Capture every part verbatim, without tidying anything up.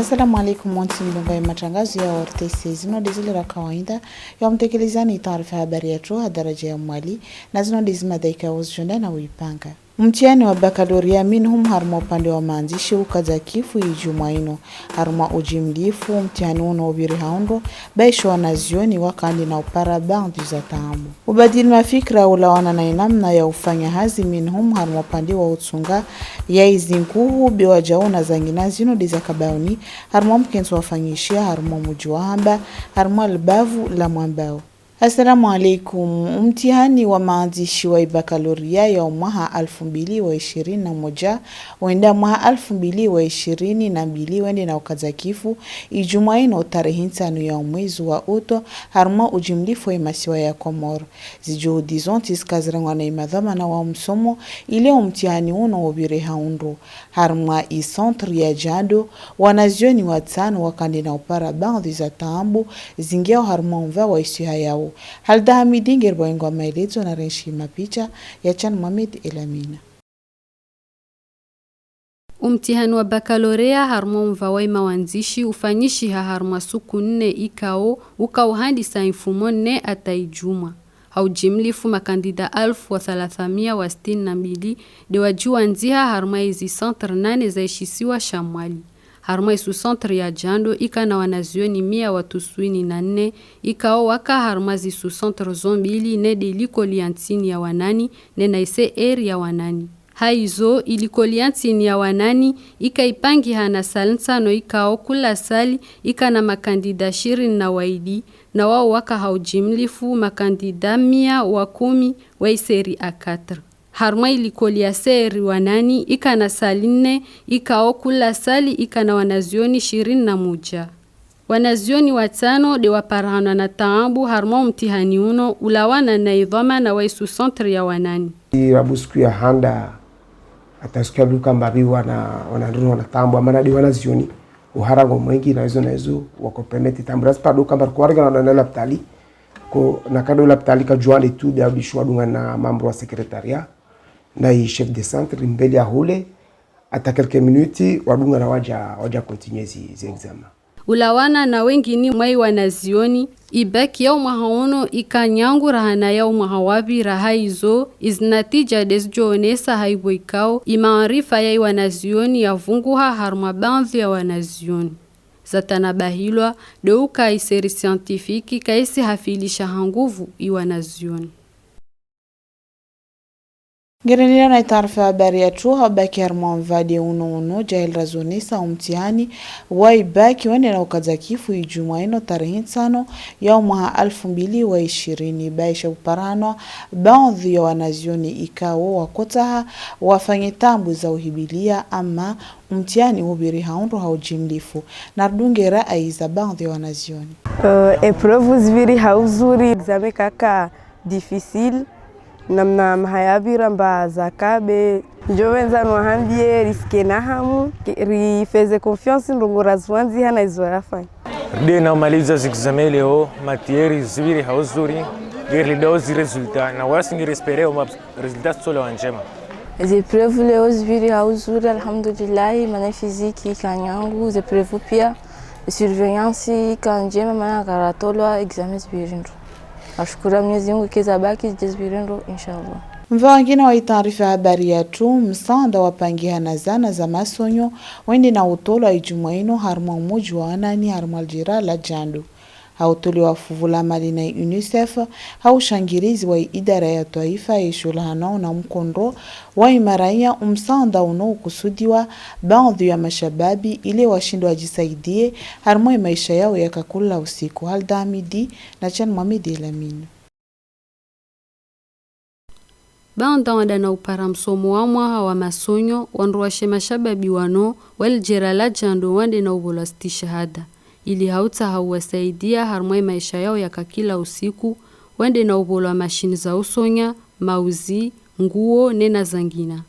Assalamu alaikum, wontsi mdungao ye matangazo ya O R T C. Zinu nde zile za kawaida ya mtekelezani taarifa habari yatru ha daraja ya Mwali, na zinu nde ze mada zikao zidjo undra na uyipanga. Mtihani wa bakaloria minhum harumwa upande wa mandzishi ukadza kifu idjumwa inu. Harumwa ujimlifu, mtihani unu upviri ha undro, baishe wanazioni waka ngwandao upara baadhwi za taabu. Ubadili mafikira ulawana na inamna ya ufanya hazi minhum harumwa upande wa utsunga ya izi nkuhu, be wadjau na zangina, zinu nde za kabauni harumwa mkentsi wafanyishiha harumwa mdji wa Hamba, harumwa libavu la Mwambao. Assalamu alaikum. Mtihani wa mandzishi wa ibakaloria ya umwaha alfu mbili wa ishirini na moja wenda mwaha alfu mbili wa ishirini na mbili wende na ukadza kifu idjumwa inu tarehi ntsanu ya umwezi wa uto harumwa ujimlifu wa imasiwa ya Komoro. Zijuhudi zontsi zika zirengwa na imadhwamana wa msomo ile umtihani unu upviri ha undro. Harumwa i centre ya Djando, wanazioni watsanu waka ngwandao upara baadhwi za taabu zingiao harumwa umva wa isiha yao. Halida Hamidi ngeri pvwa ingwa maelezo na Renshi Mapicha ya Chan Mohamed Elamina. Umtihani wa bakalorea harumwa umva wa imawandzishi ufanyishiha harumwa suku nne ikao uka uhandisa imfumo nne hata idjumwa. Ha ujimlifu makandida alfu wa thalathamia wa sitini na mbili nde wadjiwandziha harumwa izi centre nane za ishisiwa sha Mwali. Harumwa i sous-centre ya Djando ika na wanazioni mia wa tuswini na nne, ikao waka harumwa zi sous-centre zo mbili, ne nde likoli ya ntsini ya wanani, ne na i C R ya wanani. Haizo, i likoli ya ntsini ya wanani ika ipangiha na salle ntsano ikao kula salle ika na makandida shirini na waili, na wao waka ha ujimlifu makandida mia wa kumi wa i série A quatre. Harumwa i likoli ya série wanani ika na salle nne, ikao kula salle ika na wanazioni shirini na moja. Wanazioni watsano nde waparahanwa na taabu harumwa umtihani unu ulawana na idhwamana wa i sous-centre ya wanani. Irabu siku ya handa, hata siku ya pvili kamba pvi wana, wana ndruro wana taabu, amana nde wanazioni, uharango mwengi na izo na izo, wako permettre taabu. Rasi pvado kamba rikuwarenga na, na lapitali, ko na kado lapitali ka juande tu, nde abishu wadungana na membre wa secrétariat, na i chef de centre, mbeli ya hule, hata quelques minutes, wadungana wadja, wadja continuer zi, zi examen. Ulawana na wengini mwa i wanazioni, i bac ya umwaha unu ika nyangu rahana ya umwaha wapvira. Haizo, izi natija nde zidjoonesa haipvo ikao, i maarifa ya i wanazioni yavunguha harumwa baadhwi ya wanazioni. Zatanabahilwa, nde uka i série scientifique kaisi hafilisha ha nguvu i wanazioni. Ngerendelea na i taarifa habari yatru, ha ubaki harumwa mva nde unu unu, djahili razonesa umtihani wa i bac wende na ukadza kifu idjumwa inu tarehi ntsano ya umwaha alfu mbili wa ishirini, baisha uparahanwa baadhwi ya wanazioni ikao wakotaha wafanye taabu za uhibilia, ama umtihani upviri ha undro ha ujimlifu. Nardunge rayi za baadhwi ya wanazioni. Eh, épreuve zipviri ha uzuri, examen kaka difficile, namna maha yapvira mba zaka be. Ndjo wendza nwahambie risike na hamu, rifeze confiance ndrongoo raziwandziha na izo rafanya. Nde na umaliza zi examen leo, matière zipviri ha uzuri, ngeri lidao zi résultat, na wasi ngeri espérer uma résultat zitsolewa ndjema. Ze épreuve leo zipviri ha uzuri, alhamdulillahi, mana physique ika nyangu, ze épreuve pia, surveillance ika ndjema, mana ngaratolwa examen zipviri ndro. Nashukuru Mwenyezi Mungu, keza baki zidje zipviri ndro, inshallah. Mva wangina wa i taarifa habari yatru, msaanda wapangiha na zana za masonyo, wende na utolwa idjumwa inu harumwa umudji wa wanani harumwa lijira la Djando. Ha utolwa fuvu la mali na i UNICEF, ha ushangirizi wa i idara ya twaifa ya ishulahanao na mkondro wa i maraya, umsaanda unu ukusudiwa baadhwi ya mashababi ile washindwe wajisaidie harumwa i maisha yao ya kakula usiku. Halida Hamidi na Chan Mohamed Elamine. Baanda wandana upara msomo wa mwaha wa masonyo, wandru washe mashababi wanu wa lijira la Djando wandena upvolwa stishahada, ili ha utsaha uwasaidia harumwa i maisha yao ya kakila usiku, wandena upvolwa mashini za usonya, mauzi, nguo, ne na zangina.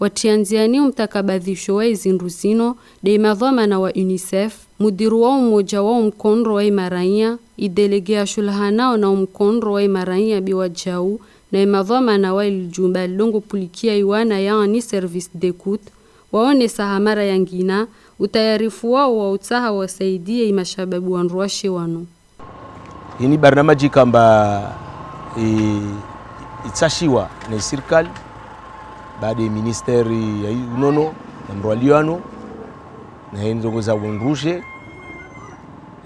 Watriandziani umtakabadhisho wa izindru zinu, nde imadhwamana wa UNICEF, mudiru wa umoja wa umkondro wa imaraya, idélégué ya shulahanao na umkondro wa imaraya be wajau, na imadhwamana wa ilijumba lilongo pulikia iwana, yaani service d'écoute, waonesa ha mara yangina Utayarifu wao wa utsaha wasaidie imashababi wandruwashe wanu. Ini barnamaji kamba, e, itsashiwa na isirikali, baada ya ministeri ya i-, unono, na mrwalio ano, na ye ndrongoo za wondrushe.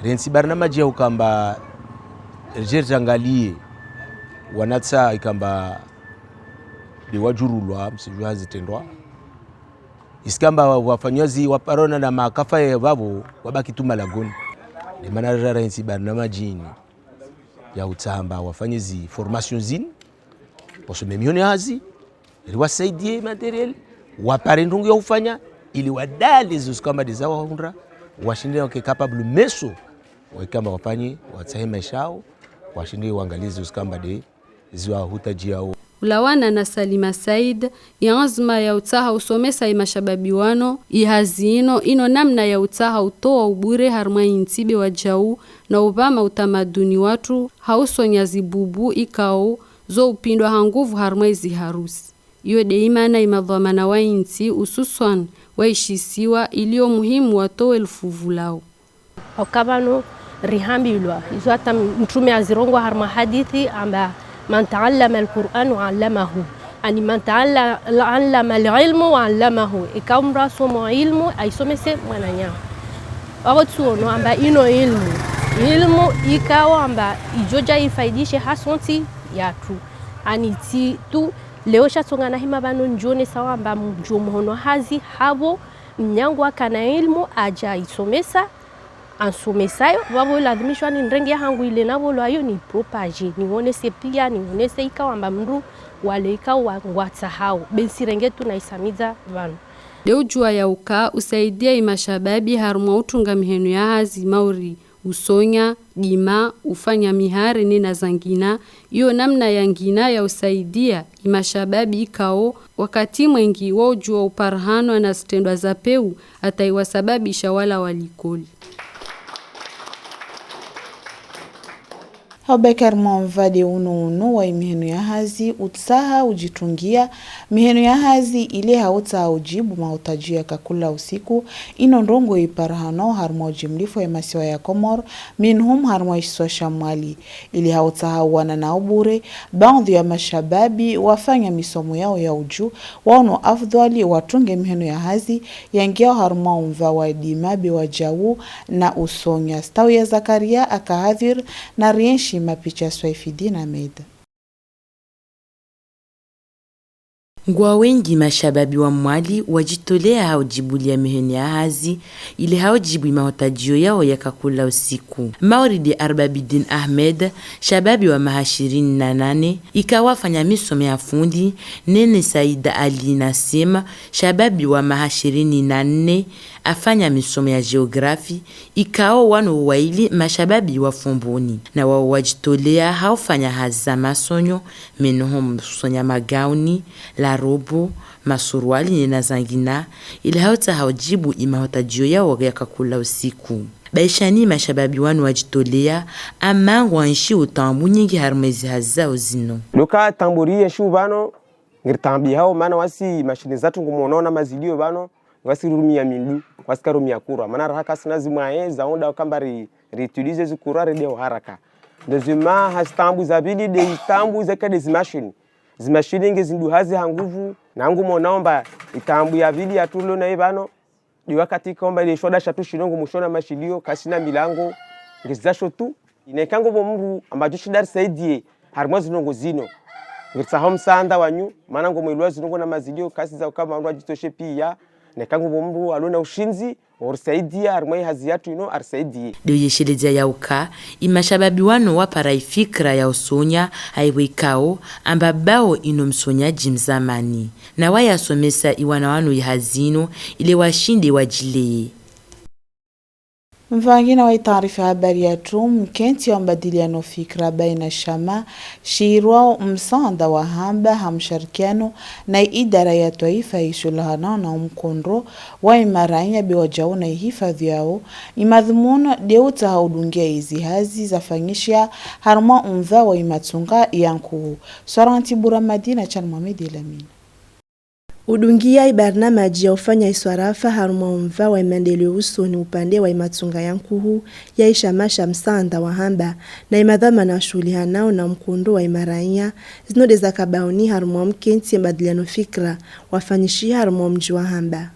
Rentsi barnamaji ya ukamba, ridje riangalie, wanatsa ikamba, de wajurulwa, msijua zitrendwa. Isikamba wa-, wafanywa zi waparona na makafa ya vavo, wabaki tu malagoni. Nde mana rara intsi barnamaji ini ya utsamba wafanye zi formation zini, wasome mihono ya hazi, ili wasaidie matériel, wapare ndrongoo ya ufanya, ili wadale zo zikamba de za wahundra, washinde wake capable meso, waikamba wafanye, watsahe maesha yao, washinde wangalie zo zikamba de ziwahutaji yao. Ulawana na Salima Said, ya anzma ya utsaha usomesa imashababi wano, ihazi ino, ino namna ya utsaha utowa ubure harumwa intsi be wajau, na upvama utamaduni watru, ha usonya zibubu ikao, zo upindwa ha nguvu harumwa iziharusi. Iyo de imana imadhwamana wa intsi, ususwan, wa ishisiwa, ilio muhimu watowe lufuvu lao. Oka pvanu rihambilwa, izo hata Mtrume azirongoa harumwa hadithi amba, "من تعلم القرآن وعلمه." Ani, "من تعل-، تعلم العلم وعلمه." Eka mndru asomo ilmu, aisomese mwananyaho. Wapvo tsuono amba ino ilmu. Ilmu ikao amba ijoja ifaidishe ha sontsi yatru. Ani tsi tu, leo sha tsonga na hima pvanu njonesa wamba mjo muhono hazi hapvo, mnyangu akana ilmu aja isomesa, ansomesayo, pvapvo ladhimishwa ni ndrenge ya hangu ile na pvo lwayo ni propage, niwonese pia, niwonese ikao amba mndru wale ikao wa ngwatsahao, be ntsirenge tu na isamidza pvanu. De ujua ya uka usaidia imashababi harumwa utunga miheno ya hazi mauri usonya, dima, ufanya mihare nena zangina, iyo namna yangina ya usaidia imashababi ikao wakati mwengi wa ujua uparahanwa na zitrendwa za peu hata iwasababisha wala walikoli. Abubakar, mwa mva de unu unu wa imiheno ya hazi, utsaha ujitungia miheno ya hazi ile ha utsaha ujibu mahutaji ya kakula usiku, ino ndrongoo iparahanao harumwa ujimlifu ya masiwa ya Komori, minhum harumwa ishisiwa sha Mwali. Ili ha utsaha uwana na ubure, baadhwi ya mashababi wafanya misomo yao ya uju, waono afdhwali watunge miheno ya hazi, yangiao harumwa umva wa dima be wajau na usonya. Stawi ya Zakaria aka hadhir na rienshi mapicha Swaifidine Ahmed. Ngwa wengi mashababi wa Mwali wajitolea ha ujibulia miheno ya hazi, ile ha ujibu imahutaji yao ya kakula usiku. Mauridi Arbabidine Ahmed, shababi wa maha ishirini na nane, ikao afanya misomo ya fundi, nene Saida Ali Nasema, shababi wa maha ishirini na nne, afanya misomo ya géographie, ikao wano waili mashababi wa Fomboni, na wao wajitolea ha ufanya hazi za masonyo, minhum usonya magauni, la robo, masuruali nena zangina, ili ha utsaha ujibu imahutaji yao ya kakula usiku. Baishani mashababi wano wajitolea, ama ngwaenshi utaabu nyingi harumwa ezi hazi zao zino. Luka taabu rienshi pvanu, ngeri taabihao, mana wasi mashine zatru ngumonao na mazilio pvanu, ngasi rumia mindru, ngasi karumia kura. Mana raha kasina zimwaye, za onda ukamba ri, ri utilize zi kura, rende haraka. Deuxièmement, ha zitaabu za pvili, de itaabu zaka de zimashine. Zimashine nge zindru hazi ha nguvu, na ngumonao amba itaabu ya pvili ya tulo na ipvanu, de wakati kaomba ile shwada shatru shino ngumushona mashilio, kasina milango, ngezidjasho tu. Ine kango pvo mndru amba joshinda risaidie, harumwa zindrongoo zino. Ngeritsaho msaanda wanyu, mana ngomwelewa zindrongoo na mazilio, kasiza ukamba mndru ajitoshe pia. Ne kango pvo mndru alona ushindzi, orisaidia, harumwa ihazi yatru ino, arisaidie. De uyeshelezea ya uka, imashababi wano wapara ifikira ya usonya, haiwe ikao, amba bao ino msonyaji mzamani. Na wayasomesa iwana wano ihazi ino, ile washinde wajileye. Mvangina wa itaarifa habari yatru, mkentsi wa mbadiliano fikira baina shama shirwao msaanda wa hamba ha msharikiano na idara ya twaifa ishulahanao na umkondro wa imaranya be wajau na ihifadhi yao, imadhumuni de utsaha udungia izi hazi zafanyisha harumwa umva wa imatsunga ya nkuhu. Swaranti Bura Madina, Chan Mohamed Elamine. Udungia ibarnamaji ya ufanya iswarafa harumwa umva wa imaendeleo usoni upande wa imatsunga ya nkuhu ya ishama sha msaanda wa hamba na imadhwamana washuhulihanao na mkondo wa imaraiya, zino ndeza kabauni harumwa mkentsi mbadiliano fikra wafanyishiha harumwa mji wa hamba.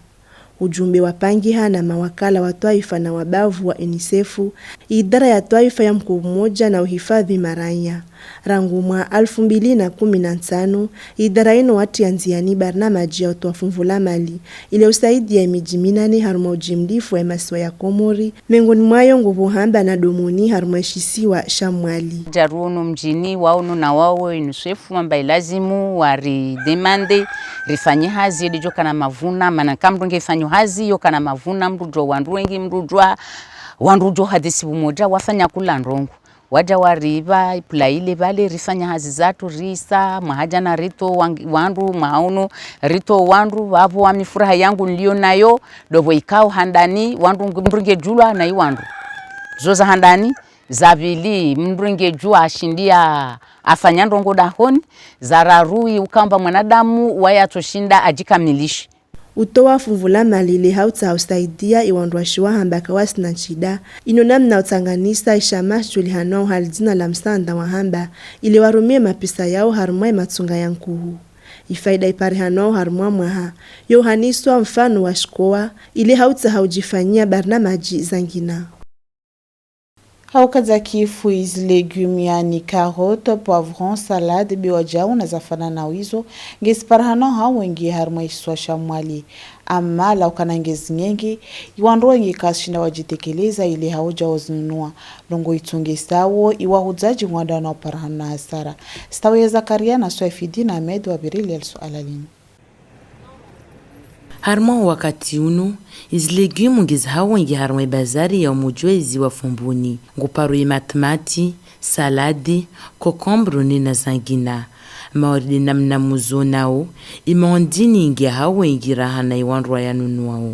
Ujumbe wapangiha na mawakala wa twaifa na wabavu wa UNICEF, idara ya twaifa ya mkovu moja na uhifadhi maraiya. Rangu mwaha alfu mbili na kumi na ntsanu, idara ino watria ndziani barnamaji ya utowa funvu la mali, ile usaidia imiji minane harumwa ujimlifu wa imasiwa ya Komori, mengoni mwayo ngopvo hamba na Domoni harumwa ishisiwa sha Mwali. Djaru unu mjini, wao unu na wao UNICEF wamba ilazimu wari demande rifanye hazi, yedi djo kana mavuna, mana ka mndru nge fanyo hazi, yo kana mavuna, mndru djuwa wandru wengi, mndru djuwa wandru djo hadisi bumoja, wafanya kula ndrongo. Wadja wariba, ipula ile pvale, rifanya hazi zatru, risa, mwaha djana ritowa wangi-, wandru, mwaha unu ritowa wandru, wapvo wami furaha yangu nilio nayo, ndopvo ikao handani, wandru nge-, mndru nge djulwa na iwandru. Zo za handani, za pvili, mndru nge djuwa ashindia afanya ndrongo dahoni, za raru, ukamba mwanadamu, waye atsoshinda ajikamilishe. Utowa funvu la mali le hautsaha usaidia iwandru washiwa hamba kawasina nshida, ino namna utsanganisa ishama shuhulihanao hali dzina la msaanda wa hamba, ile warumie mapesa yao harumwa imatsunga ya nkuhu. Ifaida iparihanao harumwa mwaha, yo uhaniswa mfano wa shikowa, ile hautsaha ujifanyia barnamaji zangina. Hauka dza kifu izi légumes yaani carottes, poivrons, salade, be wadjau na zafanana wizo, ngezi parihanao ha wengi harumwa ishisiwa sha Mwali. Ama lau kana ngezi nyengi, iwandru wengi kashinda wajitekeleza ile haudja wazinunua. Ndrongo itsungesao, iwahudzaji ngwandao na uparihana hasara. Stawi ya Zakaria na Swaifidine Ahmed wabirili ya lisuala linu. Harumwa wakati unu, izi légumes ngezi ha wengi harumwa ibazari ya umujwezi wa Fumbuni. Nguparo imatimati, salade, concombre nena zangina. Mawaride namna muzonao, imaondini nge ha wengi raha na iwandru wayanunuao.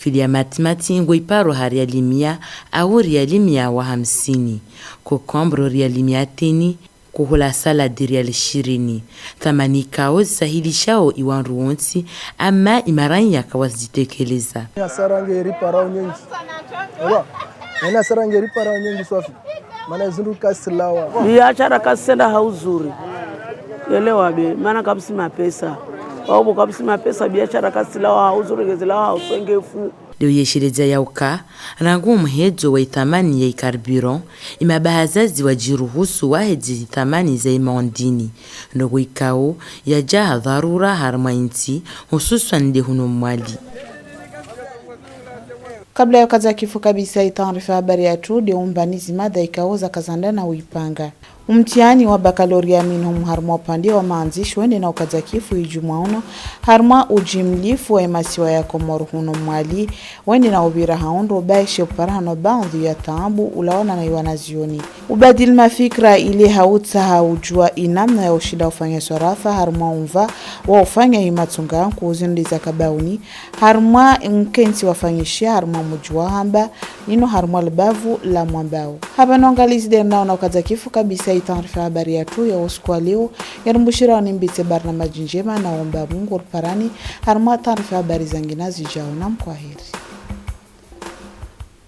Kilo ya matimati ngoiparo ha riali mia, au riali mia wa hamsini. Concombre riali mia teni, kuhula salade riali shirini. Thamani ikao zisahilishao iwandru wontsi, ama imaraiya kawazitekeleza. Hasara ngeriparao nyengi. Ewa, yaani hasara ngeriparao nyengi swafi. Mana zindru kasilawa. Biashara kasenda ha uzuri. Elewa be, mana kapvatsi mapesa. Wao bo kapvatsi mapesa, biashara kasilawa ha uzuri, ngezilawa ha uswengefu. Leo yesheledza yauka, rangu umuhedzo wa ithamani ya icarburant, imabahazazi wajiruhusu wahedze ithamani za imaondini. Ndrongo ikao, yadja ha dharura harumwa intsi, hususwan nde hunu Mwali. Kabla ya ukadza kifu kabisa itaarifa habari yatru, de umbani zimada ikao za kazanda na uipanga. Umtihani wa bakaloria minhum harumwa upande wa maandzishi wende na ukadza kifu idjumwa unu, harumwa ujimlifu wa imasiwa ya Komoro hunu Mwali, wende na upvira ha undro baishe uparihano baadhwi ya taabu ulawana na iwanazioni. Ubadili mafikira ile hautsaha ujua inamna ya ushinda ufanya swarafa harumwa umva wa ufanya imatsunga nkuhu zinu de za kabauni, harumwa mkentsi wafanyishiha harumwa muji wa hamba, nino harumwa libavu la Mwambao. Hapvanu angalizi de nao na ukadza kifu kabisa itaarifa habari yatru ya usiku wa leo, yarimbushira wanimbitse barnamaji ndjema na omba Mungu riparane harumwa taarifa habari zangina zijao na mkwaheri.